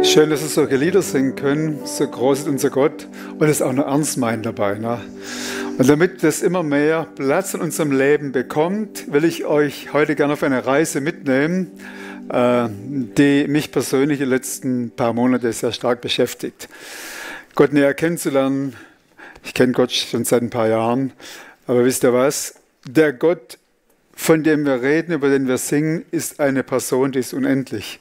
Schön, dass wir solche Lieder singen können. So groß ist unser Gott und es auch noch ernst meinen dabei. Ne? Und damit das immer mehr Platz in unserem Leben bekommt, will ich euch heute gerne auf eine Reise mitnehmen, die mich persönlich die letzten paar Monate sehr stark beschäftigt. Gott näher kennenzulernen. Ich kenne Gott schon seit ein paar Jahren. Aber wisst ihr was? Der Gott, von dem wir reden, über den wir singen, ist eine Person, die ist unendlich.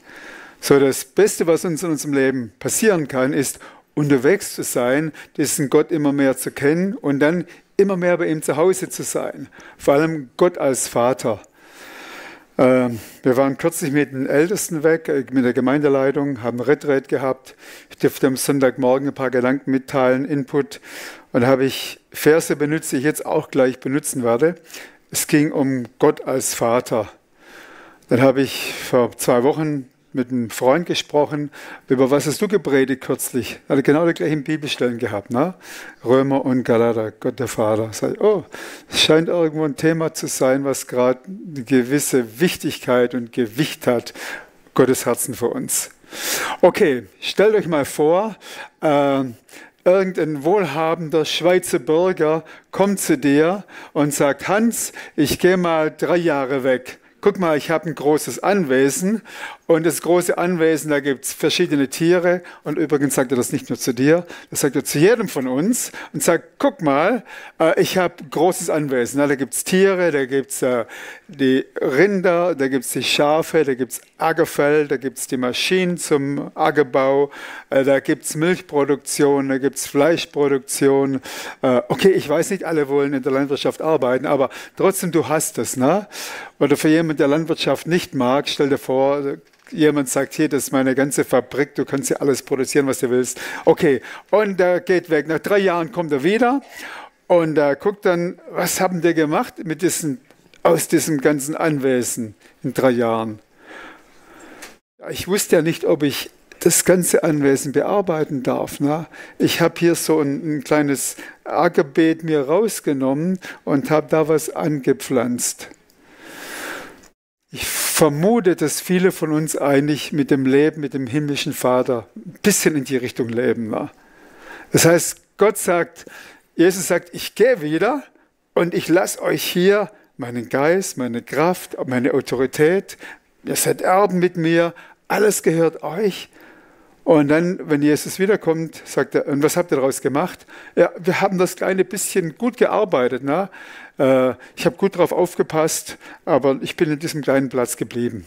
So, das Beste, was uns in unserem Leben passieren kann, ist, unterwegs zu sein, diesen Gott immer mehr zu kennen und dann immer mehr bei ihm zu Hause zu sein. Vor allem Gott als Vater. Wir waren kürzlich mit den Ältesten weg, mit der Gemeindeleitung, haben Retreat gehabt. Ich durfte am Sonntagmorgen ein paar Gedanken mitteilen, Input. Und da habe ich Verse benutzt, die ich jetzt auch gleich benutzen werde. Es ging um Gott als Vater. Dann habe ich vor 2 Wochen mit einem Freund gesprochen, über was hast du gepredigt kürzlich? Er hatte genau die gleichen Bibelstellen gehabt, ne? Römer und Galater, Gott der Vater. Sag ich, oh, es scheint irgendwo ein Thema zu sein, was gerade eine gewisse Wichtigkeit und Gewicht hat, Gottes Herzen für uns. Okay, stellt euch mal vor, irgendein wohlhabender Schweizer Bürger kommt zu dir und sagt, Hans, ich gehe mal 3 Jahre weg. Guck mal, ich habe ein großes Anwesen und das große Anwesen, da gibt es verschiedene Tiere und übrigens sagt er das nicht nur zu dir, das sagt er zu jedem von uns und sagt, guck mal, ich habe ein großes Anwesen, da gibt es Tiere, da gibt es die Rinder, da gibt es die Schafe, da gibt es Ackerfeld, da gibt es die Maschinen zum Ackerbau, da gibt es Milchproduktion, da gibt es Fleischproduktion. Okay, ich weiß nicht, alle wollen in der Landwirtschaft arbeiten, aber trotzdem, du hast es, ne? Oder für jemanden, der Landwirtschaft nicht mag, stell dir vor, jemand sagt, hier, das ist meine ganze Fabrik, du kannst hier alles produzieren, was du willst. Okay, und er geht weg. Nach 3 Jahren kommt er wieder und guckt dann, was haben die gemacht aus diesem ganzen Anwesen in 3 Jahren? Ich wusste ja nicht, ob ich das ganze Anwesen bearbeiten darf. Ne? Ich habe hier so ein kleines Ackerbeet mir rausgenommen und habe da was angepflanzt. Ich vermute, dass viele von uns eigentlich mit dem Leben, mit dem himmlischen Vater ein bisschen in die Richtung leben. Ne? Das heißt, Jesus sagt, ich gehe wieder und ich lasse euch hier meinen Geist, meine Kraft, meine Autorität. Ihr seid Erben mit mir, alles gehört euch. Und dann, wenn Jesus wiederkommt, sagt er, und was habt ihr daraus gemacht? Ja, wir haben das kleine bisschen gut gearbeitet. Ne? Ich habe gut drauf aufgepasst, aber ich bin in diesem kleinen Platz geblieben.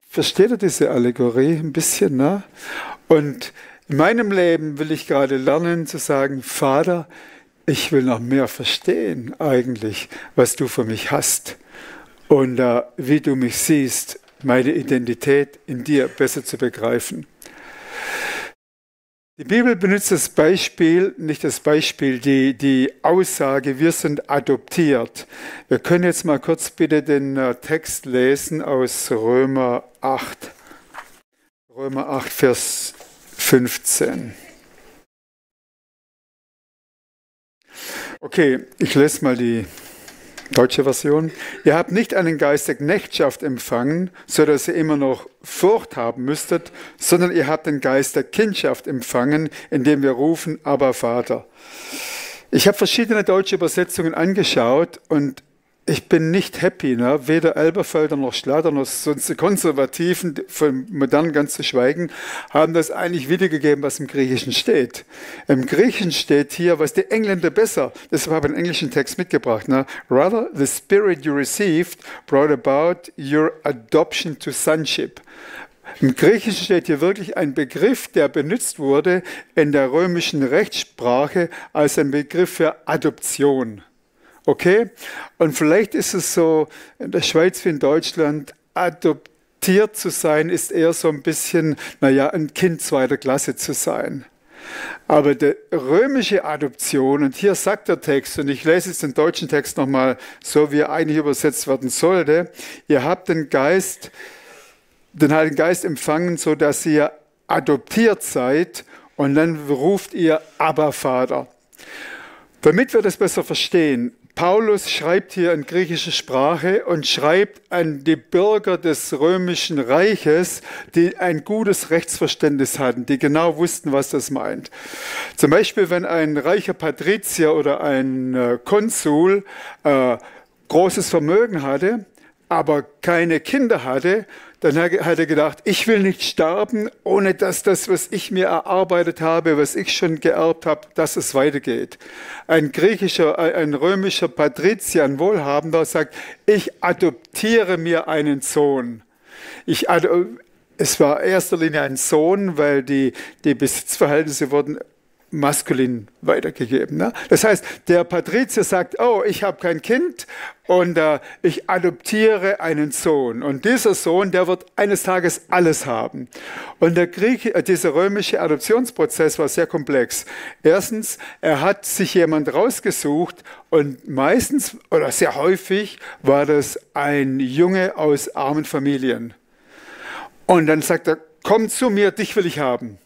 Versteht ihr diese Allegorie ein bisschen? Ne? Und in meinem Leben will ich gerade lernen zu sagen, Vater, ich will noch mehr verstehen eigentlich, was du für mich hast und wie du mich siehst, meine Identität in dir besser zu begreifen. Die Bibel benutzt das Beispiel, nicht das Beispiel, die Aussage, wir sind adoptiert. Wir können jetzt mal kurz bitte den Text lesen aus Römer 8. Römer 8, Vers 15. Okay, ich lese mal die deutsche Version. Ihr habt nicht einen Geist der Knechtschaft empfangen, so dass ihr immer noch Furcht haben müsstet, sondern ihr habt den Geist der Kindschaft empfangen, indem wir rufen, Abba Vater. Ich habe verschiedene deutsche Übersetzungen angeschaut und ich bin nicht happy, ne? Weder Elberfelder noch Schlatter noch sonst die Konservativen, von modern ganz zu schweigen, haben das eigentlich wiedergegeben, was im Griechischen steht. Im Griechischen steht hier, was die Engländer besser, deshalb habe ich einen englischen Text mitgebracht. Ne? Rather, the spirit you received brought about your adoption to sonship. Im Griechischen steht hier wirklich ein Begriff, der benutzt wurde in der römischen Rechtssprache als ein Begriff für Adoption. Okay? Und vielleicht ist es so, in der Schweiz wie in Deutschland, adoptiert zu sein, ist eher so ein bisschen, ein Kind 2. Klasse zu sein. Aber die römische Adoption, und hier sagt der Text, und ich lese jetzt den deutschen Text nochmal, so wie er eigentlich übersetzt werden sollte, ihr habt den Heiligen Geist empfangen, so dass ihr adoptiert seid, und dann ruft ihr Abba Vater. Damit wir das besser verstehen, Paulus schreibt hier in griechischer Sprache und schreibt an die Bürger des römischen Reiches, die ein gutes Rechtsverständnis hatten, die genau wussten, was das meint. Zum Beispiel, wenn ein reicher Patrizier oder ein Konsul großes Vermögen hatte, aber keine Kinder hatte, dann hat er gedacht, ich will nicht sterben, ohne dass das, was ich mir erarbeitet habe, was ich schon geerbt habe, dass es weitergeht. Ein römischer Patrizier, ein Wohlhabender, sagt, ich adoptiere mir einen Sohn. Es war in erster Linie ein Sohn, weil die Besitzverhältnisse wurden maskulin weitergegeben. Ne? Das heißt, der Patrizier sagt, oh, ich habe kein Kind und ich adoptiere einen Sohn. Und dieser Sohn, der wird eines Tages alles haben. Und dieser römische Adoptionsprozess war sehr komplex. Erstens, er hat sich jemand rausgesucht und meistens oder sehr häufig war das ein Junge aus armen Familien. Und dann sagt er, komm zu mir, dich will ich haben.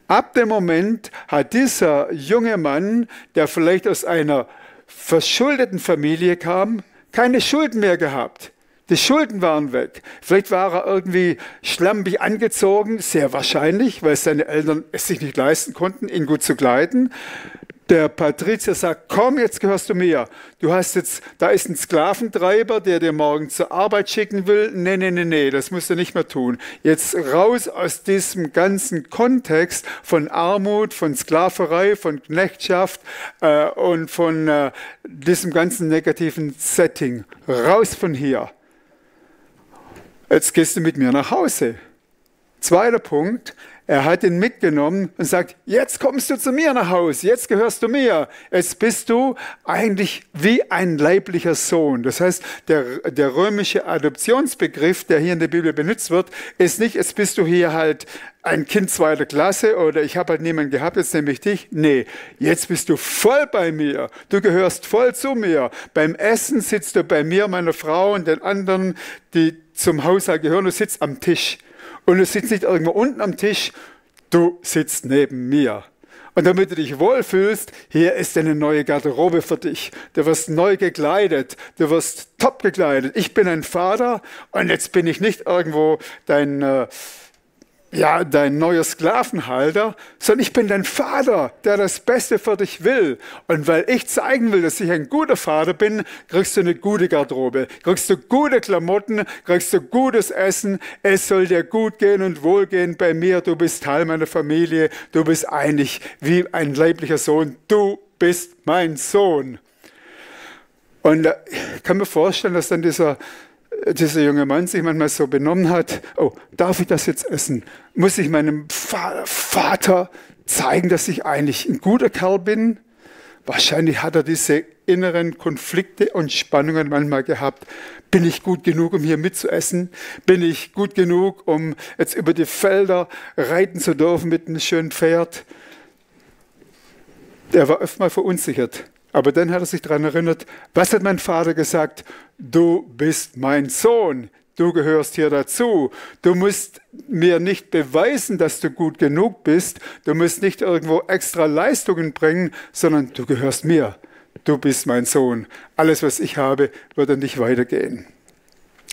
Ab dem Moment hat dieser junge Mann, der vielleicht aus einer verschuldeten Familie kam, keine Schulden mehr gehabt. Die Schulden waren weg. Vielleicht war er irgendwie schlampig angezogen, sehr wahrscheinlich, weil seine Eltern es sich nicht leisten konnten, ihn gut zu kleiden. Der Patrizier sagt, komm, jetzt gehörst du mir. Da ist ein Sklaventreiber, der dir morgen zur Arbeit schicken will. Nee, das musst du nicht mehr tun. Jetzt raus aus diesem ganzen Kontext von Armut, von Sklaverei, von Knechtschaft und von diesem ganzen negativen Setting. Raus von hier. Jetzt gehst du mit mir nach Hause. Zweiter Punkt. Er hat ihn mitgenommen und sagt, jetzt kommst du zu mir nach Hause, jetzt gehörst du mir. Jetzt bist du eigentlich wie ein leiblicher Sohn. Das heißt, der römische Adoptionsbegriff, der hier in der Bibel benutzt wird, ist nicht, jetzt bist du hier halt ein Kind zweiter Klasse oder ich habe halt niemanden gehabt, jetzt nehme ich dich. Nee, jetzt bist du voll bei mir. Du gehörst voll zu mir. Beim Essen sitzt du bei mir, meiner Frau und den anderen, die zum Haushalt gehören. Du sitzt am Tisch. Und du sitzt nicht irgendwo unten am Tisch, du sitzt neben mir. Und damit du dich wohlfühlst, hier ist eine neue Garderobe für dich. Du wirst neu gekleidet, du wirst top gekleidet. Ich bin ein Vater und jetzt bin ich nicht irgendwo dein neuer Sklavenhalter, sondern ich bin dein Vater, der das Beste für dich will. Und weil ich zeigen will, dass ich ein guter Vater bin, kriegst du eine gute Garderobe, kriegst du gute Klamotten, kriegst du gutes Essen. Es soll dir gut gehen und wohlgehen bei mir. Du bist Teil meiner Familie. Du bist eigentlich wie ein leiblicher Sohn. Du bist mein Sohn. Und ich kann mir vorstellen, dass dann dieser junge Mann sich manchmal so benommen hat, oh, darf ich das jetzt essen? Muss ich meinem Vater zeigen, dass ich eigentlich ein guter Kerl bin? Wahrscheinlich hat er diese inneren Konflikte und Spannungen manchmal gehabt. Bin ich gut genug, um hier mitzuessen? Bin ich gut genug, um jetzt über die Felder reiten zu dürfen mit einem schönen Pferd? Er war oft mal verunsichert. Aber dann hat er sich daran erinnert, was hat mein Vater gesagt? Du bist mein Sohn, du gehörst hier dazu. Du musst mir nicht beweisen, dass du gut genug bist. Du musst nicht irgendwo extra Leistungen bringen, sondern du gehörst mir. Du bist mein Sohn. Alles, was ich habe, wird an dich weitergehen.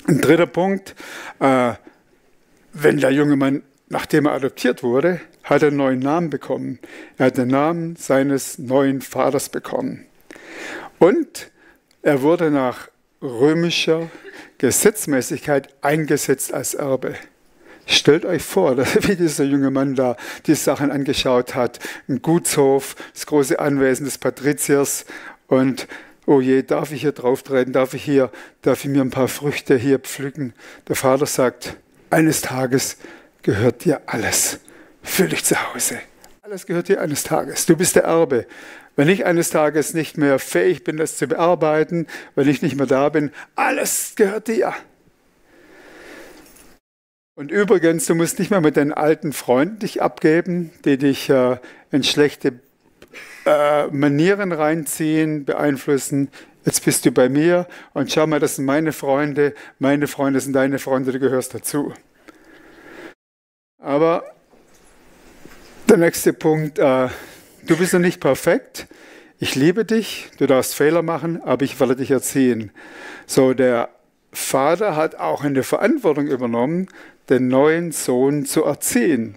Ein dritter Punkt, wenn der junge Mann, nachdem er adoptiert wurde, hat er einen neuen Namen bekommen. Er hat den Namen seines neuen Vaters bekommen. Und er wurde nach römischer Gesetzmäßigkeit eingesetzt als Erbe. Stellt euch vor, wie dieser junge Mann da die Sachen angeschaut hat. Ein Gutshof, das große Anwesen des Patriziers und oh je, darf ich hier drauf treten, darf ich mir ein paar Früchte hier pflücken? Der Vater sagt, eines Tages gehört dir alles. Fühl dich zu Hause. Alles gehört dir eines Tages. Du bist der Erbe. Wenn ich eines Tages nicht mehr fähig bin, das zu bearbeiten, wenn ich nicht mehr da bin, alles gehört dir. Und übrigens, du musst nicht mehr mit deinen alten Freunden dich abgeben, die dich in schlechte Manieren reinziehen, beeinflussen. Jetzt bist du bei mir und schau mal, das sind meine Freunde sind deine Freunde, du gehörst dazu. Aber der nächste Punkt, du bist noch nicht perfekt. ich liebe dich, du darfst Fehler machen, aber ich werde dich erziehen. So, der Vater hat auch eine Verantwortung übernommen, den neuen Sohn zu erziehen.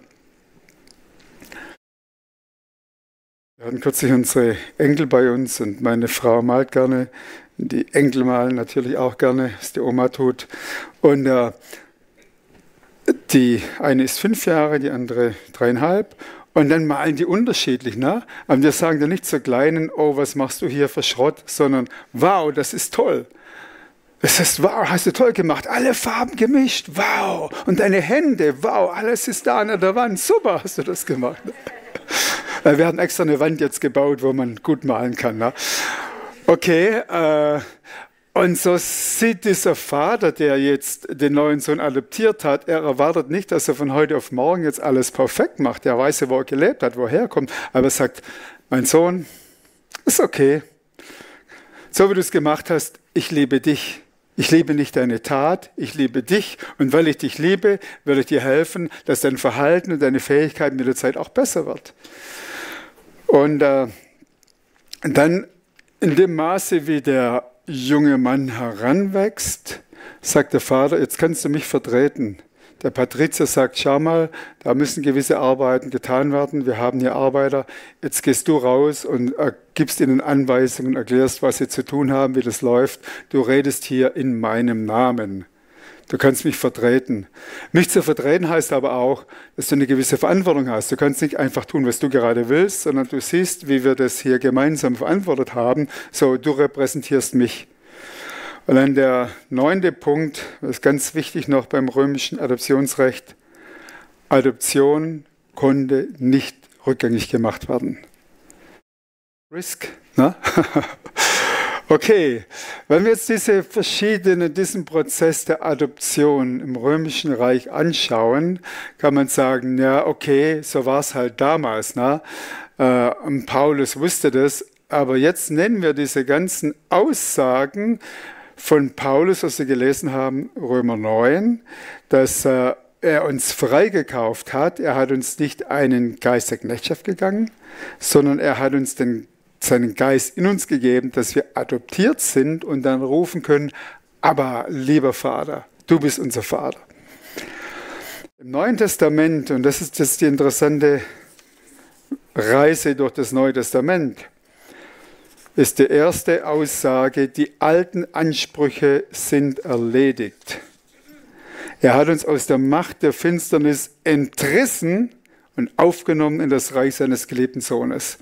Wir hatten kürzlich unsere Enkel bei uns und meine Frau malt gerne. Die Enkel malen natürlich auch gerne, was die Oma tut. Und die eine ist 5 Jahre, die andere 3,5. Und dann malen die unterschiedlich. Ne? Aber wir sagen dann nicht zur Kleinen, oh, was machst du hier für Schrott, sondern wow, das ist toll. Es ist wow, hast du toll gemacht, alle Farben gemischt, wow. Und deine Hände, wow, alles ist da an der Wand, super hast du das gemacht. Wir haben extra eine Wand jetzt gebaut, wo man gut malen kann. Ne? Okay, und so sieht dieser Vater, der jetzt den neuen Sohn adoptiert hat, er erwartet nicht, dass er von heute auf morgen jetzt alles perfekt macht. Er weiß ja, wo er gelebt hat, woher er kommt. Aber er sagt, mein Sohn, ist okay. So wie du es gemacht hast, ich liebe dich. Ich liebe nicht deine Tat, ich liebe dich. Und weil ich dich liebe, will ich dir helfen, dass dein Verhalten und deine Fähigkeiten mit der Zeit auch besser wird. Und dann in dem Maße, wie der junge Mann heranwächst, sagt der Vater, jetzt kannst du mich vertreten. Der Patrizier sagt, schau mal, da müssen gewisse Arbeiten getan werden. Wir haben hier Arbeiter. Jetzt gehst du raus und gibst ihnen Anweisungen, erklärst, was sie zu tun haben, wie das läuft. Du redest hier in meinem Namen. Du kannst mich vertreten. Mich zu vertreten heißt aber auch, dass du eine gewisse Verantwortung hast. Du kannst nicht einfach tun, was du gerade willst, sondern du siehst, wie wir das hier gemeinsam verantwortet haben. So, du repräsentierst mich. Und dann der 9. Punkt, das ist ganz wichtig noch beim römischen Adoptionsrecht. Adoption konnte nicht rückgängig gemacht werden. Risk, ne? Okay, wenn wir jetzt diesen Prozess der Adoption im Römischen Reich anschauen, kann man sagen, ja, okay, so war es halt damals. Ne? Paulus wusste das, aber jetzt nennen wir diese ganzen Aussagen von Paulus, was wir gelesen haben, Römer 9, dass er uns freigekauft hat. Er hat uns nicht einen Geist der Knechtschaft gegeben, sondern er hat uns seinen Geist in uns gegeben, dass wir adoptiert sind und dann rufen können, aber lieber Vater, du bist unser Vater. Im Neuen Testament, und das ist die interessante Reise durch das Neue Testament, ist die erste Aussage, die alten Ansprüche sind erledigt. Er hat uns aus der Macht der Finsternis entrissen und aufgenommen in das Reich seines geliebten Sohnes.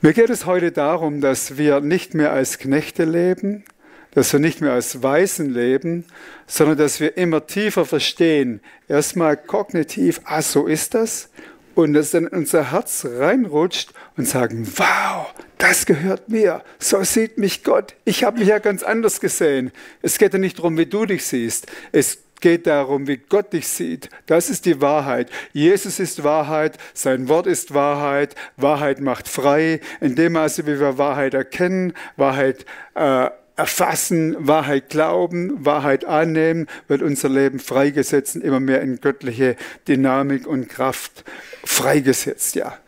Mir geht es heute darum, dass wir nicht mehr als Knechte leben, dass wir nicht mehr als Waisen leben, sondern dass wir immer tiefer verstehen, erstmal kognitiv, so ist das, und dass dann in unser Herz reinrutscht und sagen, wow, das gehört mir, so sieht mich Gott, ich habe mich ja ganz anders gesehen. Es geht ja nicht darum, wie du dich siehst, es geht darum, wie Gott dich sieht. Das ist die Wahrheit. Jesus ist Wahrheit, sein Wort ist Wahrheit, Wahrheit macht frei. In dem Maße, wie wir Wahrheit erkennen, Wahrheit erfassen, Wahrheit glauben, Wahrheit annehmen, wird unser Leben freigesetzt und immer mehr in göttliche Dynamik und Kraft freigesetzt. Ja.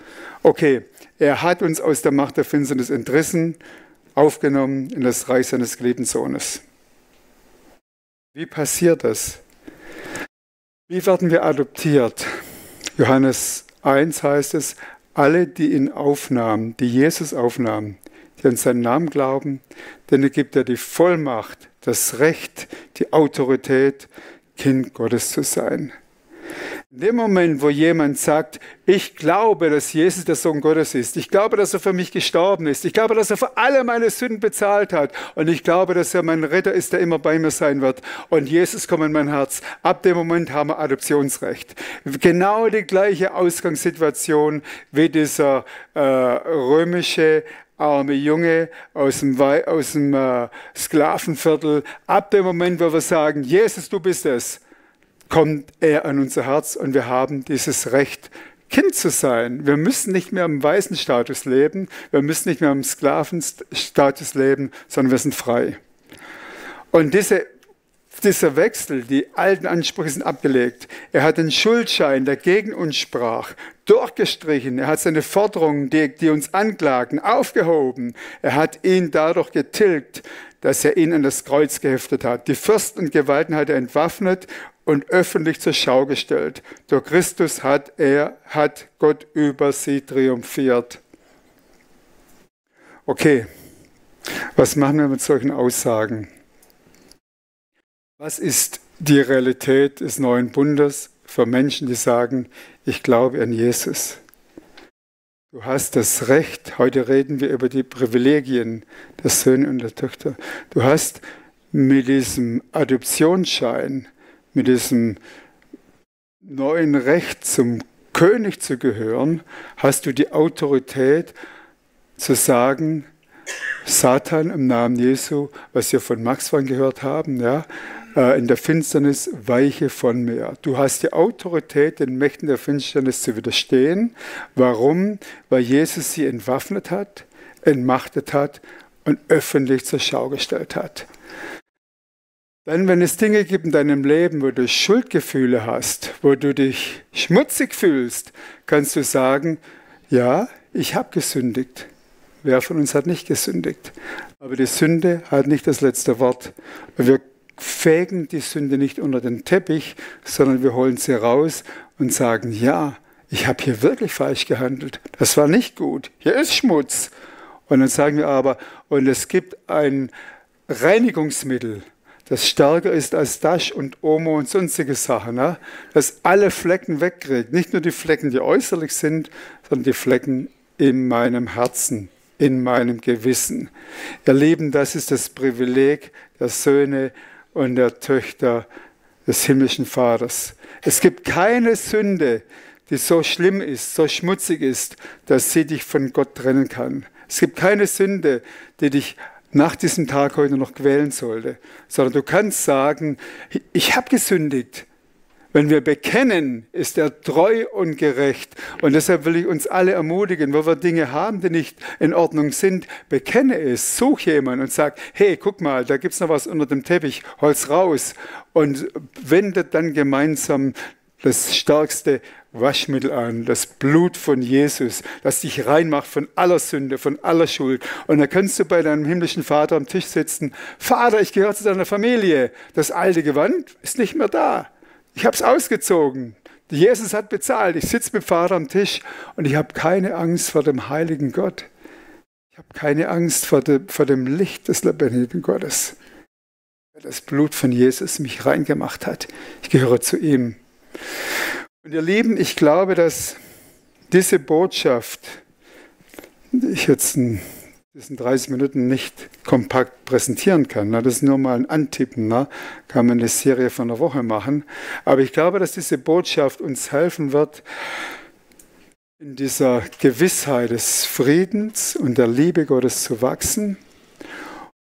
Okay, er hat uns aus der Macht der Finsternis entrissen, aufgenommen in das Reich seines geliebten Sohnes. Wie passiert das? Wie werden wir adoptiert? Johannes 1 heißt es, alle, die ihn aufnahmen, die Jesus aufnahmen, die an seinen Namen glauben, denen gibt er die Vollmacht, das Recht, die Autorität, Kind Gottes zu sein. In dem Moment, wo jemand sagt, ich glaube, dass Jesus der Sohn Gottes ist, ich glaube, dass er für mich gestorben ist, ich glaube, dass er für alle meine Sünden bezahlt hat und ich glaube, dass er mein Retter ist, der immer bei mir sein wird und Jesus kommt in mein Herz, ab dem Moment haben wir Adoptionsrecht. Genau die gleiche Ausgangssituation wie dieser römische arme Junge aus dem Sklavenviertel. Ab dem Moment, wo wir sagen, Jesus, du bist es, kommt er an unser Herz und wir haben dieses Recht, Kind zu sein. Wir müssen nicht mehr im Waisenstatus leben, wir müssen nicht mehr im Sklavenstatus leben, sondern wir sind frei. Und diese dieser Wechsel, die alten Ansprüche sind abgelegt. Er hat den Schuldschein, der gegen uns sprach, durchgestrichen. Er hat seine Forderungen, die uns anklagen, aufgehoben. Er hat ihn dadurch getilgt, dass er ihn an das Kreuz geheftet hat. Die Fürsten und Gewalten hat er entwaffnet und öffentlich zur Schau gestellt. Durch Christus hat Gott über sie triumphiert. Okay, was machen wir mit solchen Aussagen? Was ist die Realität des neuen Bundes für Menschen, die sagen, ich glaube an Jesus? Du hast das Recht, heute reden wir über die Privilegien der Söhne und der Töchter. Du hast mit diesem Adoptionsschein, mit diesem neuen Recht zum König zu gehören, hast du die Autorität zu sagen, Satan im Namen Jesu, was wir von Max vorhin gehört haben, ja, in der Finsternis weiche von mir. Du hast die Autorität, den Mächten der Finsternis zu widerstehen. Warum? Weil Jesus sie entwaffnet hat, entmachtet hat und öffentlich zur Schau gestellt hat. Dann, wenn es Dinge gibt in deinem Leben, wo du Schuldgefühle hast, wo du dich schmutzig fühlst, kannst du sagen, ja, ich habe gesündigt. Wer von uns hat nicht gesündigt? Aber die Sünde hat nicht das letzte Wort. Wir fegen die Sünde nicht unter den Teppich, sondern wir holen sie raus und sagen, ja, ich habe hier wirklich falsch gehandelt. Das war nicht gut. Hier ist Schmutz. Und dann sagen wir aber, und es gibt ein Reinigungsmittel, das stärker ist als Dash und Omo und sonstige Sachen, ne? Das alle Flecken wegkriegt. Nicht nur die Flecken, die äußerlich sind, sondern die Flecken in meinem Herzen, in meinem Gewissen. Ihr Lieben, das ist das Privileg der Söhne und der Töchter des himmlischen Vaters. Es gibt keine Sünde, die so schlimm ist, so schmutzig ist, dass sie dich von Gott trennen kann. Es gibt keine Sünde, die dich nach diesem Tag heute noch quälen sollte, sondern du kannst sagen, ich habe gesündigt. Wenn wir bekennen, ist er treu und gerecht. Und deshalb will ich uns alle ermutigen, wo wir Dinge haben, die nicht in Ordnung sind, bekenne es, such jemanden und sag, hey, guck mal, da gibt es noch was unter dem Teppich, hol's raus. Und wendet dann gemeinsam das stärkste Waschmittel an, das Blut von Jesus, das dich reinmacht von aller Sünde, von aller Schuld. Und dann kannst du bei deinem himmlischen Vater am Tisch sitzen, Vater, ich gehöre zu deiner Familie, das alte Gewand ist nicht mehr da. Ich habe es ausgezogen. Jesus hat bezahlt. Ich sitze mit Vater am Tisch und ich habe keine Angst vor dem heiligen Gott. Ich habe keine Angst vor dem Licht des lebendigen Gottes. Weil das Blut von Jesus mich reingemacht hat. Ich gehöre zu ihm. Und ihr Lieben, ich glaube, dass diese Botschaft, die ich jetzt in diesen 30 Minuten nicht kompakt präsentieren kann. Das ist nur mal ein Antippen, kann man eine Serie von einer Woche machen. Aber ich glaube, dass diese Botschaft uns helfen wird, in dieser Gewissheit des Friedens und der Liebe Gottes zu wachsen.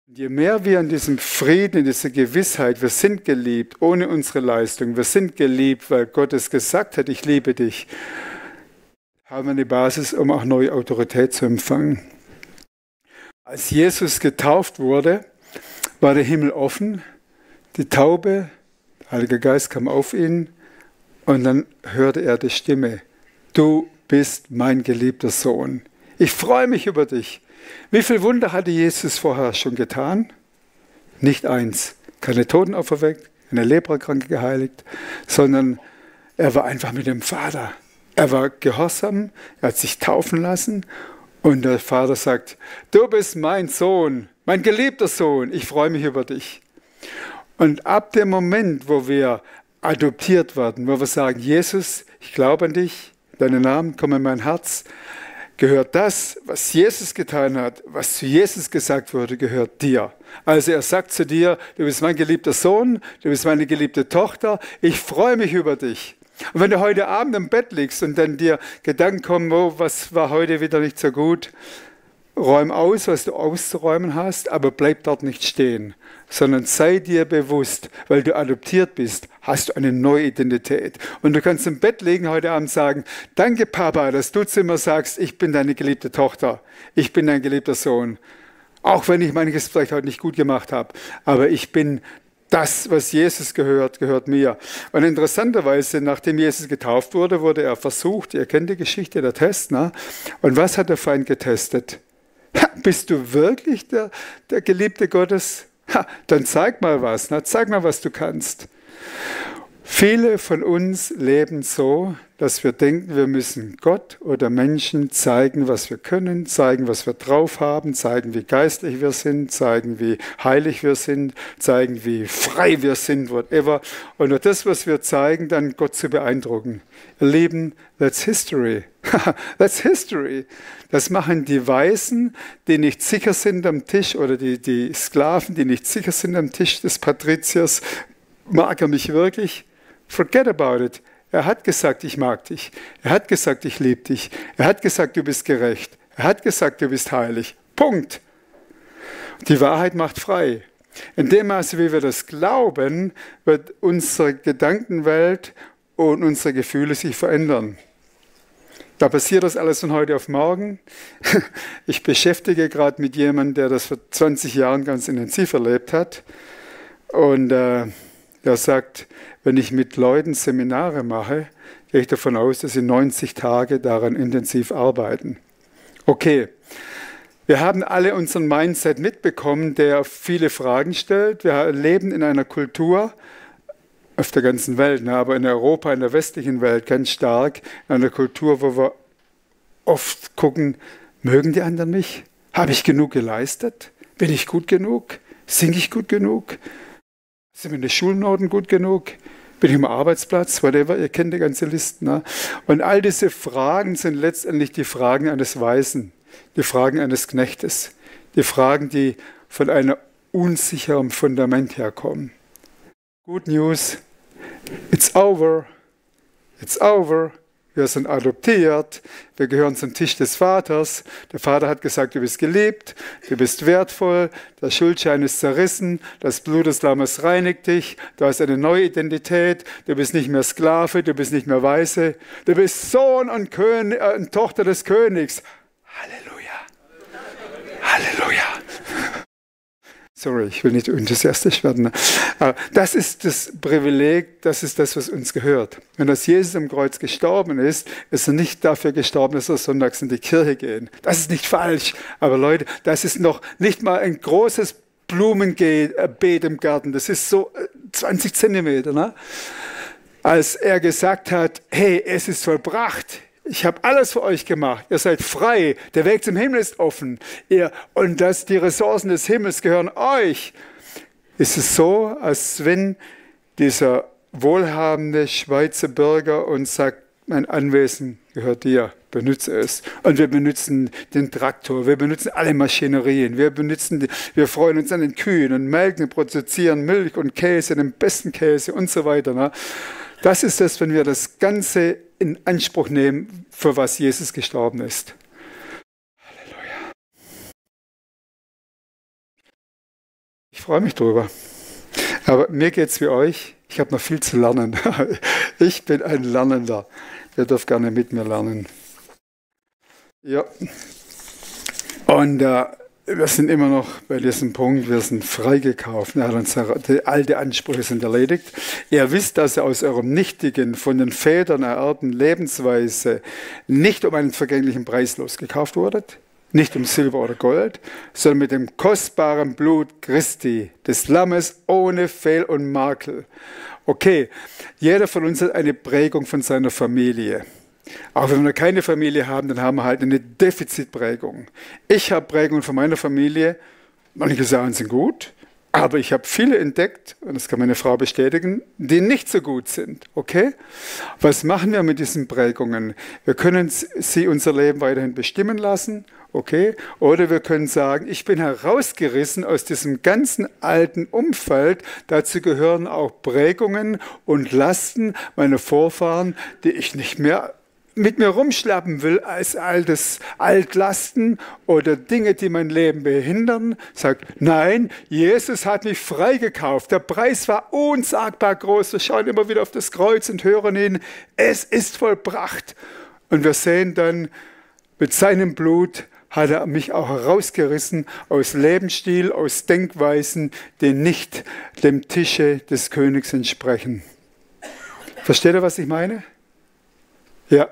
Und je mehr wir in diesem Frieden, in dieser Gewissheit, wir sind geliebt, ohne unsere Leistung, wir sind geliebt, weil Gott es gesagt hat, ich liebe dich, haben wir eine Basis, um auch neue Autorität zu empfangen. Als Jesus getauft wurde, war der Himmel offen, die Taube, der Heilige Geist kam auf ihn und dann hörte er die Stimme, du bist mein geliebter Sohn, ich freue mich über dich. Wie viel Wunder hatte Jesus vorher schon getan? Nicht eins, keine Toten auferweckt, keine Leprakranke geheiligt, sondern er war einfach mit dem Vater. Er war gehorsam, er hat sich taufen lassen. Und der Vater sagt, du bist mein Sohn, mein geliebter Sohn, ich freue mich über dich. Und ab dem Moment, wo wir adoptiert werden, wo wir sagen, Jesus, ich glaube an dich, deinen Namen, komm in mein Herz, gehört das, was Jesus getan hat, was zu Jesus gesagt wurde, gehört dir. Also er sagt zu dir, du bist mein geliebter Sohn, du bist meine geliebte Tochter, ich freue mich über dich. Und wenn du heute Abend im Bett liegst und dann dir Gedanken kommen, oh, was war heute wieder nicht so gut, räum aus, was du auszuräumen hast, aber bleib dort nicht stehen, sondern sei dir bewusst, weil du adoptiert bist, hast du eine neue Identität. Und du kannst im Bett liegen heute Abend sagen, danke Papa, dass du zu mir sagst, ich bin deine geliebte Tochter, ich bin dein geliebter Sohn. Auch wenn ich manches vielleicht heute nicht gut gemacht habe, aber ich bin Das, was Jesus gehört, gehört mir. Und interessanterweise, nachdem Jesus getauft wurde, wurde er versucht. Ihr kennt die Geschichte, der Test. Ne? Und was hat der Feind getestet? Ha, bist du wirklich der Geliebte Gottes? Ha, dann zeig mal was. Ne? Zeig mal, was du kannst. Viele von uns leben so, dass wir denken, wir müssen Gott oder Menschen zeigen, was wir können, zeigen, was wir drauf haben, zeigen, wie geistlich wir sind, zeigen, wie heilig wir sind, zeigen, wie frei wir sind, whatever. Und nur das, was wir zeigen, dann Gott zu beeindrucken. Ihr Lieben, that's history. That's history. Das machen die Weisen, die nicht sicher sind am Tisch, oder die Sklaven, die nicht sicher sind am Tisch des Patriziers. Mag er mich wirklich? Forget about it. Er hat gesagt, ich mag dich. Er hat gesagt, ich liebe dich. Er hat gesagt, du bist gerecht. Er hat gesagt, du bist heilig. Punkt. Die Wahrheit macht frei. In dem Maße, wie wir das glauben, wird unsere Gedankenwelt und unsere Gefühle sich verändern. Da passiert das alles von heute auf morgen. Ich beschäftige gerade mit jemandem, der das vor 20 Jahren ganz intensiv erlebt hat. Und er sagt, wenn ich mit Leuten Seminare mache, gehe ich davon aus, dass sie 90 Tage daran intensiv arbeiten. Okay, wir haben alle unseren Mindset mitbekommen, der viele Fragen stellt. Wir leben in einer Kultur, auf der ganzen Welt, ne, aber in Europa, in der westlichen Welt ganz stark, in einer Kultur, wo wir oft gucken, mögen die anderen mich? Habe ich genug geleistet? Bin ich gut genug? Singe ich gut genug? Sind meine Schulnoten gut genug? Bin ich am Arbeitsplatz? Whatever, ihr kennt die ganze Liste. Ne? Und all diese Fragen sind letztendlich die Fragen eines Weisen, die Fragen eines Knechtes, die Fragen, die von einem unsicheren Fundament herkommen. Good news, it's over, it's over. Wir sind adoptiert, wir gehören zum Tisch des Vaters. Der Vater hat gesagt, du bist geliebt, du bist wertvoll, der Schuldschein ist zerrissen, das Blut des Lammes reinigt dich, du hast eine neue Identität, du bist nicht mehr Sklave, du bist nicht mehr Waise, du bist Sohn und Tochter des Königs. Halleluja, Halleluja. Sorry, ich will nicht enthusiastisch werden. Das ist das Privileg, das ist das, was uns gehört. Wenn das Jesus am Kreuz gestorben ist, ist er nicht dafür gestorben, dass wir sonntags in die Kirche gehen. Das ist nicht falsch. Aber Leute, das ist noch nicht mal ein großes Blumenbeet im Garten. Das ist so 20 Zentimeter. Ne? Als er gesagt hat, hey, es ist vollbracht. Ich habe alles für euch gemacht. Ihr seid frei. Der Weg zum Himmel ist offen. Und die Ressourcen des Himmels gehören euch. Ist es so, als wenn dieser wohlhabende Schweizer Bürger uns sagt, mein Anwesen gehört dir, benutze es. Und wir benutzen den Traktor, wir benutzen alle Maschinerien, wir freuen uns an den Kühen und melken und produzieren Milch und Käse, den besten Käse und so weiter. Ne? Das ist es, wenn wir das Ganze in Anspruch nehmen, für was Jesus gestorben ist. Halleluja. Ich freue mich drüber. Aber mir geht es wie euch. Ich habe noch viel zu lernen. Ich bin ein Lernender. Ihr dürft gerne mit mir lernen. Ja. Und wir sind immer noch bei diesem Punkt, wir sind freigekauft. Die alten Ansprüche sind erledigt. Ihr wisst, dass ihr aus eurem nichtigen, von den Vätern ererbten Lebensweise nicht um einen vergänglichen Preis losgekauft wurdet, nicht um Silber oder Gold, sondern mit dem kostbaren Blut Christi, des Lammes ohne Fehl und Makel. Okay, jeder von uns hat eine Prägung von seiner Familie. Auch wenn wir keine Familie haben, dann haben wir halt eine Defizitprägung. Ich habe Prägungen von meiner Familie, manche Sachen sind gut, aber ich habe viele entdeckt, und das kann meine Frau bestätigen, die nicht so gut sind. Okay? Was machen wir mit diesen Prägungen? Wir können sie unser Leben weiterhin bestimmen lassen, okay? Oder wir können sagen, ich bin herausgerissen aus diesem ganzen alten Umfeld. Dazu gehören auch Prägungen und Lasten meiner Vorfahren, die ich nicht mehr mit mir rumschleppen will als Altlasten oder Dinge, die mein Leben behindern, sagt, nein, Jesus hat mich freigekauft. Der Preis war unsagbar groß. Wir schauen immer wieder auf das Kreuz und hören ihn, es ist vollbracht. Und wir sehen dann, mit seinem Blut hat er mich auch herausgerissen aus Lebensstil, aus Denkweisen, die nicht dem Tische des Königs entsprechen. Versteht ihr, was ich meine? Ja.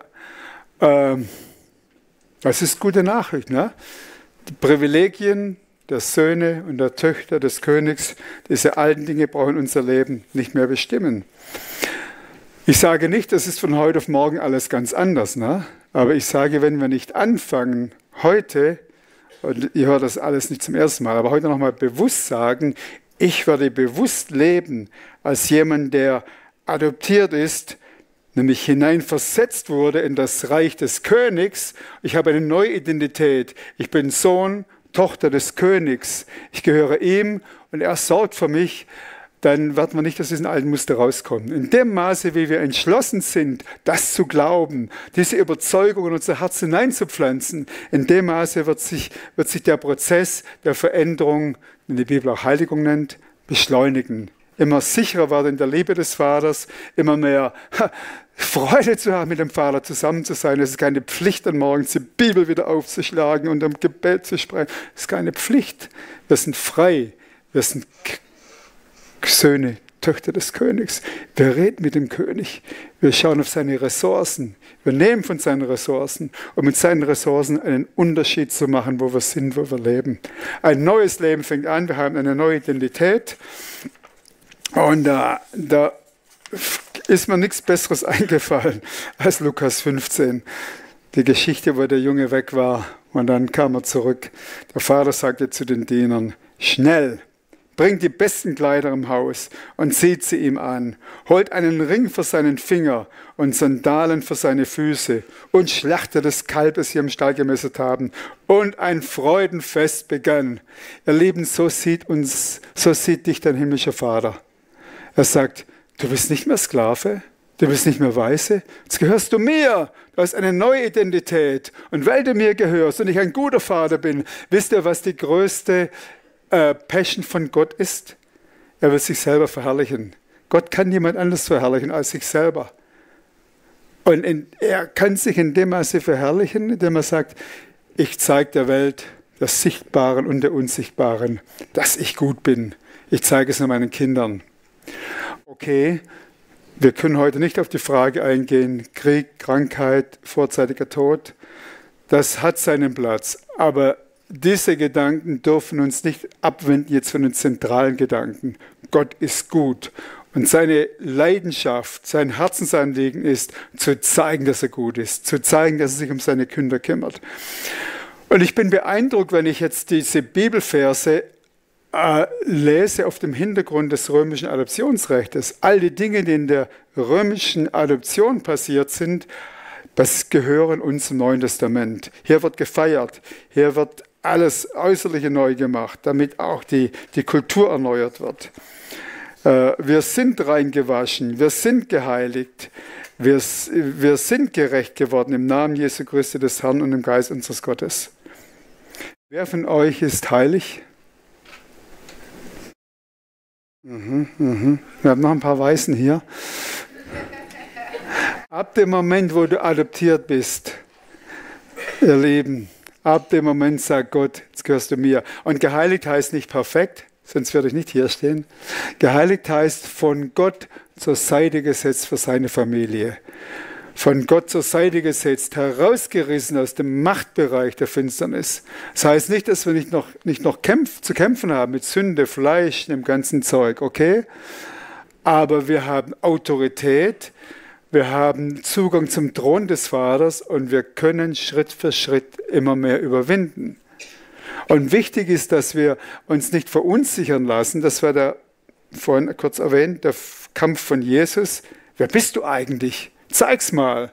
Das ist gute Nachricht, ne? Die Privilegien der Söhne und der Töchter des Königs, diese alten Dinge brauchen unser Leben nicht mehr bestimmen. Ich sage nicht, das ist von heute auf morgen alles ganz anders, ne? Aber ich sage, wenn wir nicht anfangen, heute, und ihr hört das alles nicht zum ersten Mal, aber heute nochmal bewusst sagen, ich werde bewusst leben als jemand, der adoptiert ist, nämlich hineinversetzt wurde in das Reich des Königs. Ich habe eine neue Identität. Ich bin Sohn, Tochter des Königs. Ich gehöre ihm und er sorgt für mich. Dann wird man nicht aus diesen alten Muster rauskommen. In dem Maße, wie wir entschlossen sind, das zu glauben, diese Überzeugung in unser Herz hineinzupflanzen, in dem Maße wird sich der Prozess der Veränderung, den die Bibel auch Heiligung nennt, beschleunigen. Immer sicherer werden in der Liebe des Vaters, immer mehr Freude zu haben, mit dem Vater zusammen zu sein. Es ist keine Pflicht, dann morgens die Bibel wieder aufzuschlagen und im Gebet zu sprechen. Es ist keine Pflicht. Wir sind frei. Wir sind Söhne, Töchter des Königs. Wir reden mit dem König. Wir schauen auf seine Ressourcen. Wir nehmen von seinen Ressourcen, um mit seinen Ressourcen einen Unterschied zu machen, wo wir sind, wo wir leben. Ein neues Leben fängt an. Wir haben eine neue Identität. Und da ist mir nichts Besseres eingefallen als Lukas 15. Die Geschichte, wo der Junge weg war und dann kam er zurück. Der Vater sagte zu den Dienern, schnell, bringt die besten Kleider im Haus und zieht sie ihm an. Holt einen Ring für seinen Finger und Sandalen für seine Füße und schlachtet das Kalb, das sie im Stall gemästet haben. Und ein Freudenfest begann. Ihr Lieben, so sieht dich dein himmlischer Vater. Er sagt, du bist nicht mehr Sklave, du bist nicht mehr Weise, jetzt gehörst du mir, du hast eine neue Identität. Und weil du mir gehörst und ich ein guter Vater bin, wisst ihr, was die größte Passion von Gott ist? Er will sich selber verherrlichen. Gott kann niemand anders verherrlichen als sich selber. Und er kann sich in dem Maße verherrlichen, indem er sagt, ich zeige der Welt, das Sichtbaren und der Unsichtbaren, dass ich gut bin. Ich zeige es nur meinen Kindern. Okay, wir können heute nicht auf die Frage eingehen, Krieg, Krankheit, vorzeitiger Tod. Das hat seinen Platz, aber diese Gedanken dürfen uns nicht abwenden jetzt von den zentralen Gedanken. Gott ist gut und seine Leidenschaft, sein Herzensanliegen ist, zu zeigen, dass er gut ist, zu zeigen, dass er sich um seine Kinder kümmert. Und ich bin beeindruckt, wenn ich jetzt diese Bibelverse lese auf dem Hintergrund des römischen Adoptionsrechts. All die Dinge, die in der römischen Adoption passiert sind, das gehören uns im Neuen Testament. Hier wird gefeiert, hier wird alles Äußerliche neu gemacht, damit auch die Kultur erneuert wird. Wir sind reingewaschen, wir sind geheiligt, wir sind gerecht geworden im Namen Jesu Christi des Herrn und im Geist unseres Gottes. Wer von euch ist heilig? Wir haben noch ein paar Weißen hier. Ab dem Moment, wo du adoptiert bist, ihr Lieben, ab dem Moment sagt Gott, jetzt gehörst du mir. Und geheiligt heißt nicht perfekt, sonst würde ich nicht hier stehen. Geheiligt heißt von Gott zur Seite gesetzt für seine Familie. Von Gott zur Seite gesetzt, herausgerissen aus dem Machtbereich der Finsternis. Das heißt nicht, dass wir nicht noch zu kämpfen haben mit Sünde, Fleisch, dem ganzen Zeug, okay? Aber wir haben Autorität, wir haben Zugang zum Thron des Vaters und wir können Schritt für Schritt immer mehr überwinden. Und wichtig ist, dass wir uns nicht verunsichern lassen, das war der vorhin kurz erwähnt, der Kampf von Jesus. Wer bist du eigentlich? Zeig's mal.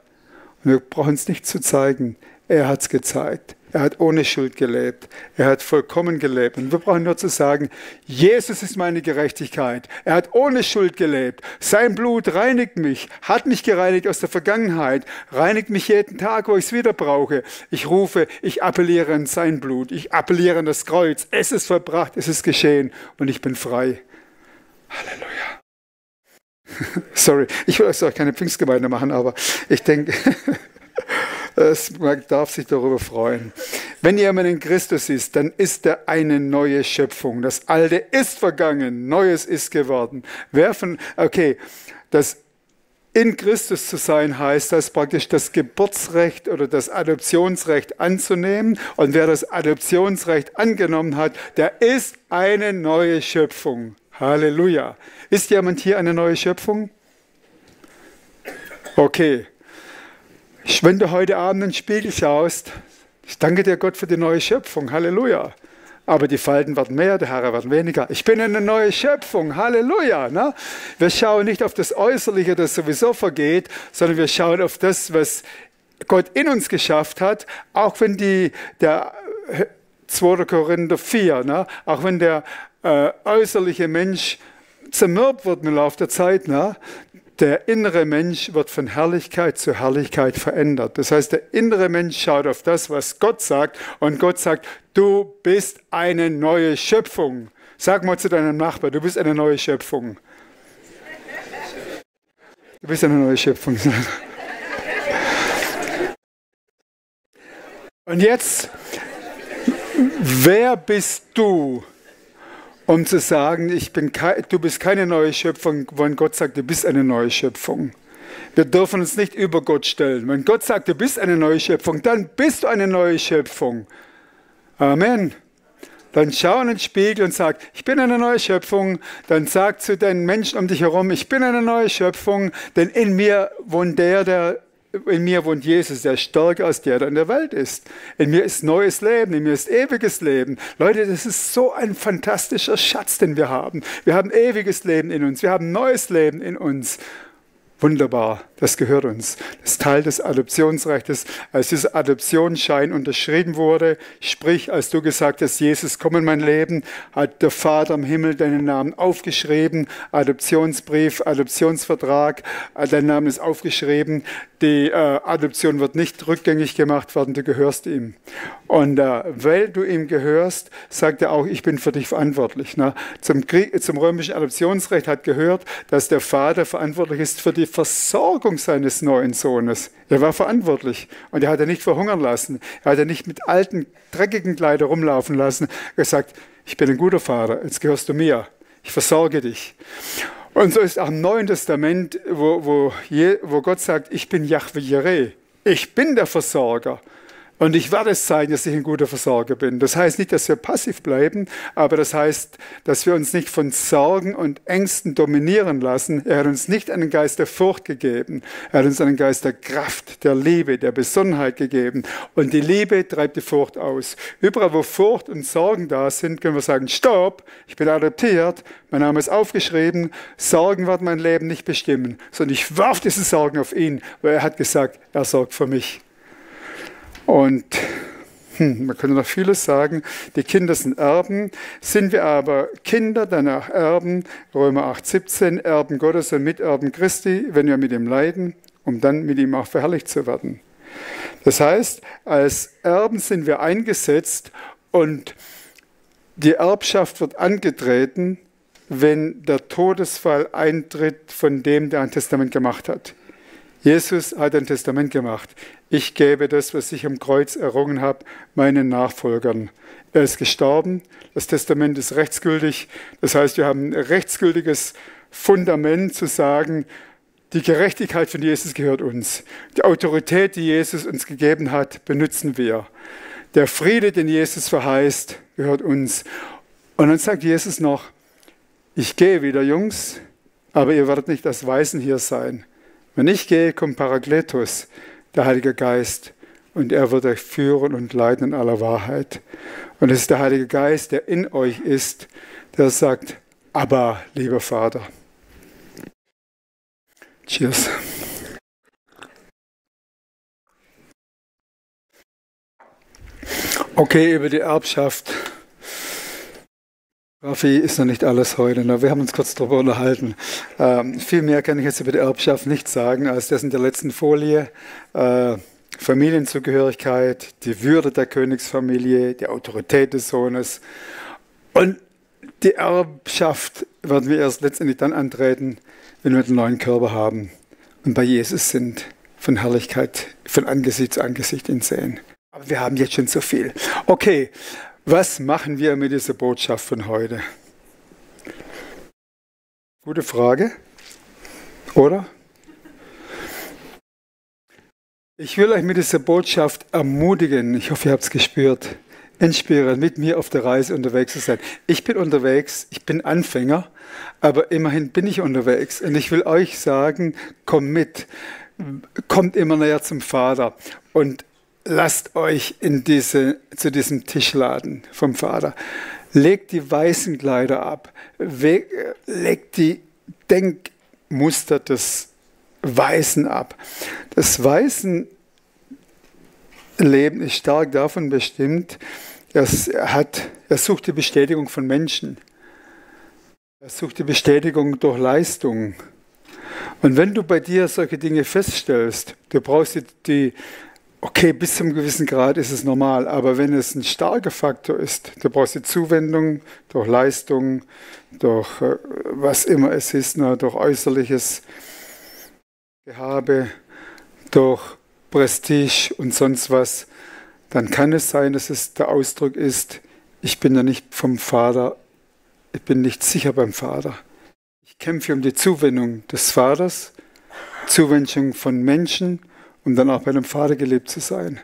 Und wir brauchen es nicht zu zeigen. Er hat es gezeigt. Er hat ohne Schuld gelebt. Er hat vollkommen gelebt. Und wir brauchen nur zu sagen, Jesus ist meine Gerechtigkeit. Er hat ohne Schuld gelebt. Sein Blut reinigt mich, hat mich gereinigt aus der Vergangenheit, reinigt mich jeden Tag, wo ich es wieder brauche. Ich rufe, ich appelliere an sein Blut. Ich appelliere an das Kreuz. Es ist vollbracht, es ist geschehen und ich bin frei. Halleluja. Sorry, ich will euch keine Pfingstgemeinde machen, aber ich denke, man darf sich darüber freuen. Wenn jemand in Christus ist, dann ist er eine neue Schöpfung. Das Alte ist vergangen, Neues ist geworden. Das in Christus zu sein heißt das praktisch das Geburtsrecht oder das Adoptionsrecht anzunehmen. Und wer das Adoptionsrecht angenommen hat, der ist eine neue Schöpfung. Halleluja. Ist jemand hier eine neue Schöpfung? Okay. Wenn du heute Abend in den Spiegel schaust, ich danke dir Gott für die neue Schöpfung. Halleluja. Aber die Falten werden mehr, die Haare werden weniger. Ich bin eine neue Schöpfung. Halleluja. Ne? Wir schauen nicht auf das Äußerliche, das sowieso vergeht, sondern wir schauen auf das, was Gott in uns geschafft hat. Auch wenn der 2. Korinther 4, ne? Auch wenn der äußerliche Mensch zermürbt wird im Laufe der Zeit, ne? Der innere Mensch wird von Herrlichkeit zu Herrlichkeit verändert. Das heißt, der innere Mensch schaut auf das, was Gott sagt, und Gott sagt, du bist eine neue Schöpfung. Sag mal zu deinem Nachbar, du bist eine neue Schöpfung. Du bist eine neue Schöpfung. Und jetzt, wer bist du, um zu sagen, du bist keine neue Schöpfung, wenn Gott sagt, du bist eine neue Schöpfung? Wir dürfen uns nicht über Gott stellen. Wenn Gott sagt, du bist eine neue Schöpfung, dann bist du eine neue Schöpfung. Amen. Dann schau in den Spiegel und sag, ich bin eine neue Schöpfung. Dann sag zu den Menschen um dich herum, ich bin eine neue Schöpfung, denn in mir wohnt Jesus, der stärker als der in der Welt ist. In mir ist neues Leben, in mir ist ewiges Leben. Leute, das ist so ein fantastischer Schatz, den wir haben. Wir haben ewiges Leben in uns, wir haben neues Leben in uns. Wunderbar, das gehört uns. Das ist Teil des Adoptionsrechts. Als dieser Adoptionsschein unterschrieben wurde, sprich, als du gesagt hast, Jesus, komm in mein Leben, hat der Vater im Himmel deinen Namen aufgeschrieben, Adoptionsbrief, Adoptionsvertrag, dein Name ist aufgeschrieben, die Adoption wird nicht rückgängig gemacht werden, du gehörst ihm. Und weil du ihm gehörst, sagt er auch, ich bin für dich verantwortlich. Ne? Zum römischen Adoptionsrecht hat gehört, dass der Vater verantwortlich ist für die Versorgung seines neuen Sohnes. Er war verantwortlich und er hat ihn nicht verhungern lassen. Er hat ihn nicht mit alten, dreckigen Kleidern rumlaufen lassen. Er hat gesagt, ich bin ein guter Vater, jetzt gehörst du mir. Ich versorge dich. Und so ist auch im Neuen Testament, wo Gott sagt, ich bin Jahwe Jireh. Ich bin der Versorger. Und ich werde es zeigen, dass ich ein guter Versorger bin. Das heißt nicht, dass wir passiv bleiben, aber das heißt, dass wir uns nicht von Sorgen und Ängsten dominieren lassen. Er hat uns nicht einen Geist der Furcht gegeben. Er hat uns einen Geist der Kraft, der Liebe, der Besonnenheit gegeben. Und die Liebe treibt die Furcht aus. Überall, wo Furcht und Sorgen da sind, können wir sagen, stopp, ich bin adoptiert, mein Name ist aufgeschrieben, Sorgen werden mein Leben nicht bestimmen, sondern ich werfe diese Sorgen auf ihn, weil er hat gesagt, er sorgt für mich. Und man könnte noch vieles sagen, die Kinder sind Erben, sind wir aber Kinder, danach Erben, Römer 8,17, Erben Gottes und Miterben Christi, wenn wir mit ihm leiden, um dann mit ihm auch verherrlicht zu werden. Das heißt, als Erben sind wir eingesetzt und die Erbschaft wird angetreten, wenn der Todesfall eintritt von dem, der ein Testament gemacht hat. Jesus hat ein Testament gemacht. Ich gebe das, was ich am Kreuz errungen habe, meinen Nachfolgern. Er ist gestorben, das Testament ist rechtsgültig. Das heißt, wir haben ein rechtsgültiges Fundament zu sagen, die Gerechtigkeit von Jesus gehört uns. Die Autorität, die Jesus uns gegeben hat, benutzen wir. Der Friede, den Jesus verheißt, gehört uns. Und dann sagt Jesus noch, ich gehe wieder, Jungs, aber ihr werdet nicht als Weisen hier sein. Wenn ich gehe, kommt Parakletos, der Heilige Geist, und er wird euch führen und leiten in aller Wahrheit. Und es ist der Heilige Geist, der in euch ist, der sagt, Abba, lieber Vater. Cheers. Okay, über die Erbschaft. Raffi, ist noch nicht alles heute. Wir haben uns kurz darüber unterhalten. Viel mehr kann ich jetzt über die Erbschaft nicht sagen, als das in der letzten Folie. Familienzugehörigkeit, die Würde der Königsfamilie, die Autorität des Sohnes. Und die Erbschaft werden wir erst letztendlich dann antreten, wenn wir den neuen Körper haben und bei Jesus sind, von Herrlichkeit, von Angesicht zu Angesicht ihn sehen. Aber Wir haben jetzt schon so viel. Okay, was machen wir mit dieser Botschaft von heute? Gute Frage, oder? Ich will euch mit dieser Botschaft ermutigen, ich hoffe, ihr habt es gespürt, inspirieren, mit mir auf der Reise unterwegs zu sein. Ich bin unterwegs, ich bin Anfänger, aber immerhin bin ich unterwegs. Und ich will euch sagen, kommt mit, kommt immer näher zum Vater und lasst euch zu diesem Tisch laden vom Vater. Legt die weißen Kleider ab, legt die Denkmuster des Weißen ab. Das Weißenleben ist stark davon bestimmt, er sucht die Bestätigung von Menschen. Er sucht die Bestätigung durch Leistung. Und wenn du bei dir solche Dinge feststellst, du brauchst okay, bis zu einem gewissen Grad ist es normal, aber wenn es ein starker Faktor ist, du brauchst die Zuwendung durch Leistung, durch was immer es ist, durch äußerliches Gehabe, durch Prestige und sonst was, dann kann es sein, dass es der Ausdruck ist, ich bin ja nicht vom Vater, ich bin nicht sicher beim Vater. Ich kämpfe um die Zuwendung des Vaters, Zuwendung von Menschen, um dann auch bei dem Vater geliebt zu sein.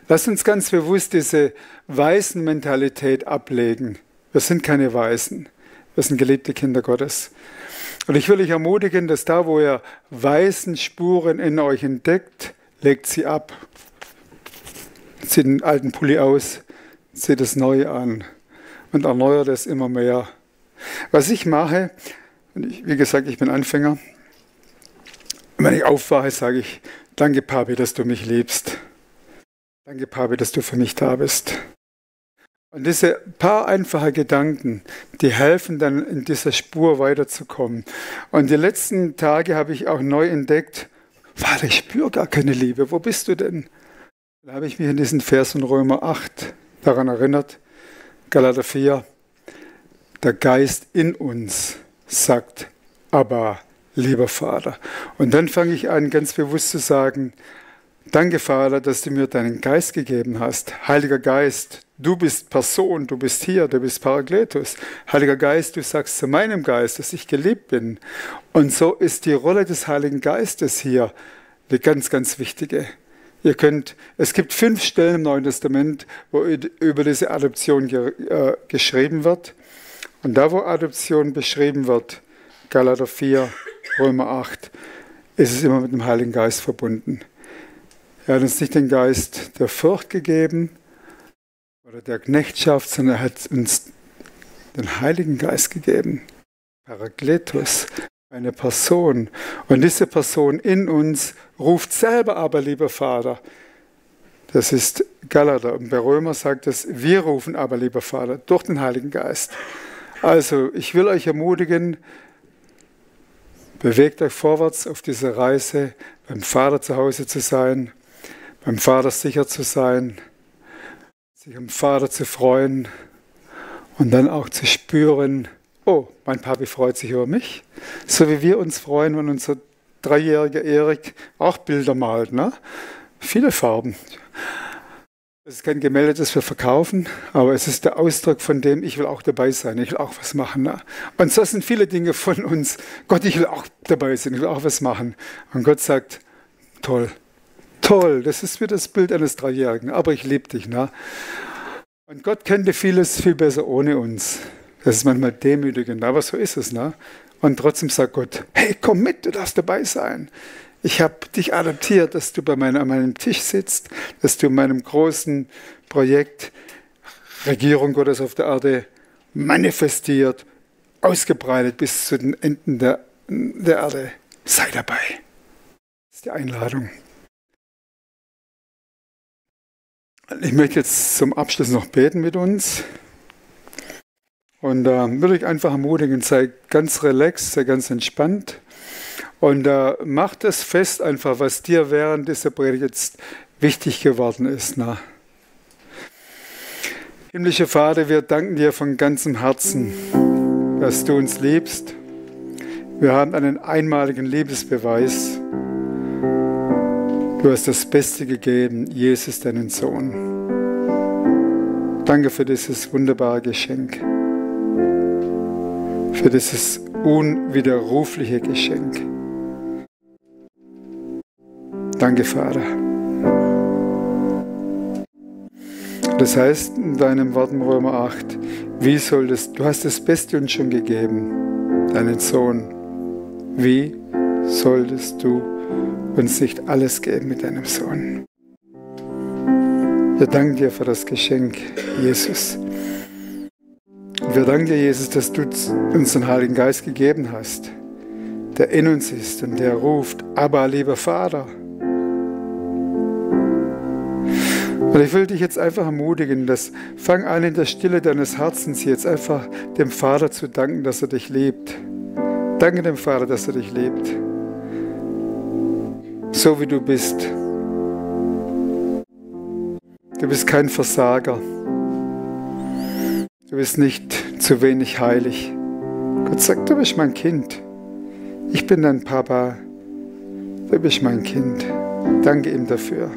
Lass uns ganz bewusst diese Weißen-Mentalität ablegen. Wir sind keine Weißen, wir sind geliebte Kinder Gottes. Und ich will euch ermutigen, dass da, wo ihr weißen Spuren in euch entdeckt, legt sie ab. Zieht den alten Pulli aus, zieht das Neue an und erneuert es immer mehr. Was ich mache, wie gesagt, ich bin Anfänger, wenn ich aufwache, sage ich, danke Papi, dass du mich liebst. Danke Papi, dass du für mich da bist. Und diese paar einfache Gedanken, die helfen dann in dieser Spur weiterzukommen. Und die letzten Tage habe ich auch neu entdeckt, Vater, ich spüre gar keine Liebe, wo bist du denn? Da habe ich mich in diesen Vers von Römer 8 daran erinnert, Galater 4, der Geist in uns sagt, aber lieber Vater. Und dann fange ich an, ganz bewusst zu sagen, danke Vater, dass du mir deinen Geist gegeben hast. Heiliger Geist, du bist Person, du bist hier, du bist Parakletos. Heiliger Geist, du sagst zu meinem Geist, dass ich geliebt bin. Und so ist die Rolle des Heiligen Geistes hier eine ganz, ganz wichtige. Es gibt 5 Stellen im Neuen Testament, wo über diese Adoption geschrieben wird. Und da, wo Adoption beschrieben wird, Galater 4, Römer 8, ist es immer mit dem Heiligen Geist verbunden. Er hat uns nicht den Geist der Furcht gegeben oder der Knechtschaft, sondern er hat uns den Heiligen Geist gegeben. Parakletos, eine Person. Und diese Person in uns ruft selber aber, lieber Vater. Das ist Galater. Und bei Römer sagt es, wir rufen aber, lieber Vater, durch den Heiligen Geist. Also, ich will euch ermutigen, bewegt euch vorwärts auf dieser Reise, beim Vater zu Hause zu sein, beim Vater sicher zu sein, sich am Vater zu freuen und dann auch zu spüren, oh, mein Papi freut sich über mich, so wie wir uns freuen, wenn unser 3-jähriger Erik auch Bilder malt, ne? Viele Farben. Es ist kein Gemälde, das wir verkaufen, aber es ist der Ausdruck von dem, ich will auch dabei sein, ich will auch was machen. Ne? Und so sind viele Dinge von uns, Gott, ich will auch dabei sein, ich will auch was machen. Und Gott sagt, toll, toll, das ist wie das Bild eines 3-Jährigen, aber ich liebe dich. Ne? Und Gott könnte vieles viel besser ohne uns. Das ist manchmal demütigend, aber so ist es. Ne? Und trotzdem sagt Gott, hey, komm mit, du darfst dabei sein. Ich habe dich adoptiert, dass du an meinem Tisch sitzt, dass du in meinem großen Projekt Regierung Gottes auf der Erde manifestiert, ausgebreitet bis zu den Enden der Erde. Sei dabei. Das ist die Einladung. Ich möchte jetzt zum Abschluss noch beten mit uns. Und würde ich einfach ermutigen, sei ganz relaxed, sei ganz entspannt. Und mach das fest einfach, was dir während dieser Predigt jetzt wichtig geworden ist. Na? Himmlischer Vater, wir danken dir von ganzem Herzen, dass du uns liebst. Wir haben einen einmaligen Liebesbeweis. Du hast das Beste gegeben, Jesus, deinen Sohn. Danke für dieses wunderbare Geschenk, für dieses unwiderrufliche Geschenk. Danke, Vater. Das heißt in deinem Wort in Römer 8, du hast das Beste uns schon gegeben, deinen Sohn. Wie solltest du uns nicht alles geben mit deinem Sohn? Wir danken dir für das Geschenk, Jesus. Und wir danken dir, Jesus, dass du uns den Heiligen Geist gegeben hast, der in uns ist und der ruft, aber lieber Vater. Und ich will dich jetzt einfach ermutigen, fang an in der Stille deines Herzens jetzt einfach dem Vater zu danken, dass er dich liebt. Danke dem Vater, dass er dich liebt. So wie du bist. Du bist kein Versager. Du bist nicht zu wenig heilig. Gott sagt, du bist mein Kind. Ich bin dein Papa. Du bist mein Kind. Danke ihm dafür.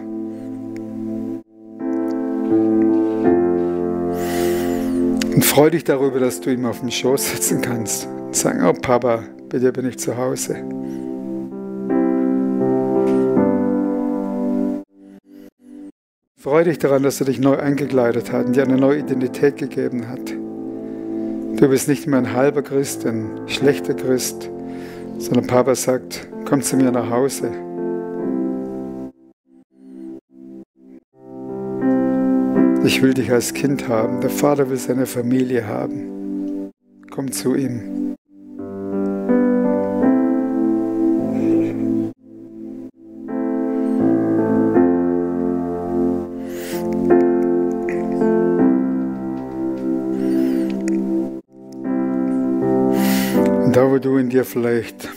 Und freu dich darüber, dass du ihm auf dem Schoß sitzen kannst. Und sagen, oh Papa, bei dir bin ich zu Hause. Freu dich daran, dass er dich neu eingekleidet hat und dir eine neue Identität gegeben hat. Du bist nicht mehr ein halber Christ, ein schlechter Christ, sondern Papa sagt, komm zu mir nach Hause. Ich will dich als Kind haben. Der Vater will seine Familie haben. Komm zu ihm. Und da, wo du in dir vielleicht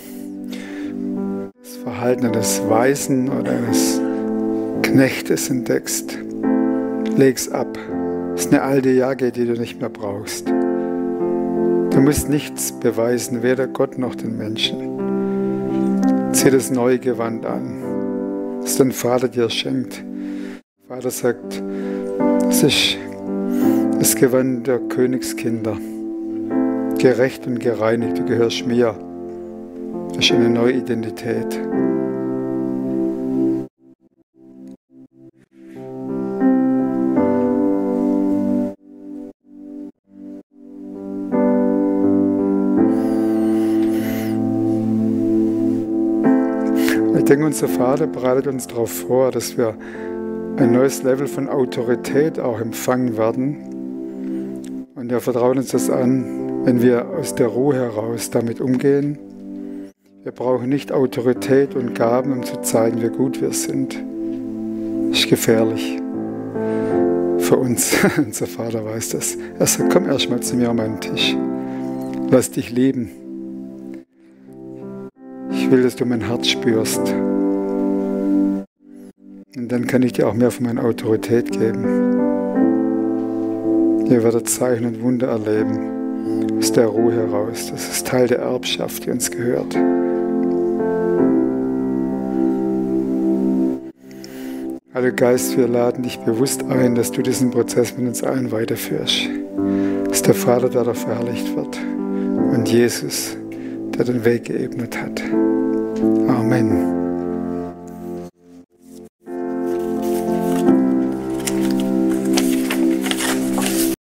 das Verhalten eines Weisen oder eines Knechtes entdeckst, leg's ab. Das ist eine alte Jacke, die du nicht mehr brauchst. Du musst nichts beweisen, weder Gott noch den Menschen. Zieh das neue Gewand an, das dein Vater dir schenkt. Der Vater sagt, das ist das Gewand der Königskinder. Gerecht und gereinigt, du gehörst mir. Das ist eine neue Identität. Ich denke, unser Vater bereitet uns darauf vor, dass wir ein neues Level von Autorität auch empfangen werden. Und er vertraut uns das an, wenn wir aus der Ruhe heraus damit umgehen. Wir brauchen nicht Autorität und Gaben, um zu zeigen, wie gut wir sind. Das ist gefährlich für uns. Unser Vater weiß das. Er sagt, komm erst mal zu mir an meinen Tisch. Lass dich lieben. Ich will, dass du mein Herz spürst. Und dann kann ich dir auch mehr von meiner Autorität geben. Ihr werdet Zeichen und Wunder erleben. Aus der Ruhe heraus. Das ist Teil der Erbschaft, die uns gehört. Heiliger Geist, wir laden dich bewusst ein, dass du diesen Prozess mit uns allen weiterführst. Dass der Vater, der da verherrlicht wird. Und Jesus, der den Weg geebnet hat. Amen.